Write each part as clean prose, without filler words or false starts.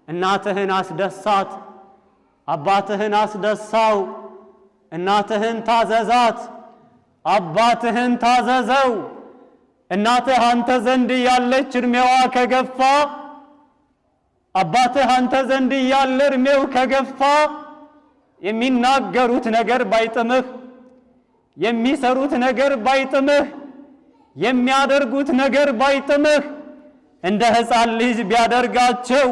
እናትህን አስደሳት፣ አባትህን አስደሳው። እናትህን ታዘዛት፣ አባትህን ታዘዘው። እናትህ አንተ ዘንድ ያለች እድሜዋ ከገፋ፣ አባትህ አንተ ዘንድ ያለ እድሜው ከገፋ፣ የሚናገሩት ነገር ባይጥምህ፣ የሚሰሩት ነገር ባይጥምህ፣ የሚያደርጉት ነገር ባይጥምህ፣ እንደ ሕፃን ልጅ ቢያደርጋቸው፣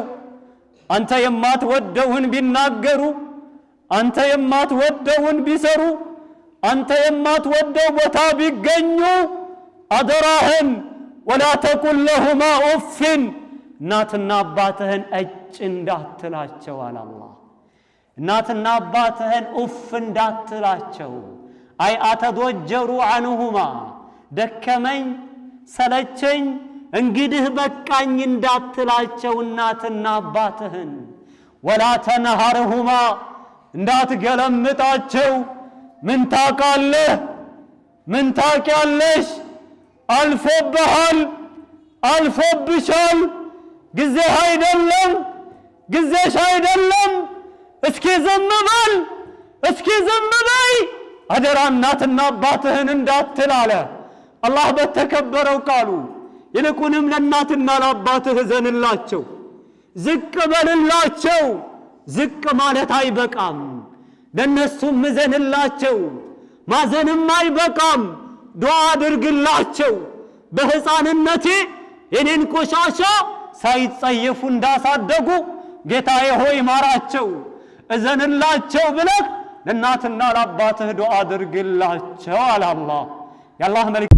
አንተ የማትወደውን ቢናገሩ፣ አንተ የማትወደውን ቢሰሩ፣ አንተ የማትወደው ቦታ ቢገኙ፣ አደራህን ولا تقل لهما أف፣ እናትና አባትህን እጭ እንዳትላቸው አለ አላህ። እናትና አባትህን ኡፍ እንዳትላቸው፣ أي أتضجر عنهما፣ ደከመኝ ሰለቸኝ እንግዲህ በቃኝ እንዳትላቸው እናትና አባትህን። ولا تنهرهما፣ እንዳትገለምጣቸው። ምን ታውቃለህ? ምን ታውቂያለሽ? አልፎብሃል፣ አልፎብሻል። ጊዜህ አይደለም፣ ጊዜሽ አይደለም። እስኪ ዝም በል፣ እስኪ ዝም በይ። አደራ እናትና አባትህን እንዳትል አለ አላህ በተከበረው ቃሉ። ይልቁንም ለእናትና ለአባትህ እዘንላቸው፣ ዝቅ በልላቸው። ዝቅ ማለት አይበቃም፣ ለእነሱም እዘንላቸው። ማዘንም አይበቃም፣ ዱዓ አድርግላቸው። በሕፃንነቴ የኔን ቆሻሻ ሳይጸየፉ እንዳሳደጉ ጌታዬ ሆይ ማራቸው፣ እዘንላቸው ብለህ ለእናትና ለአባትህ ዱዓ አድርግላቸው አለ አላህ። የአላህ መልእክት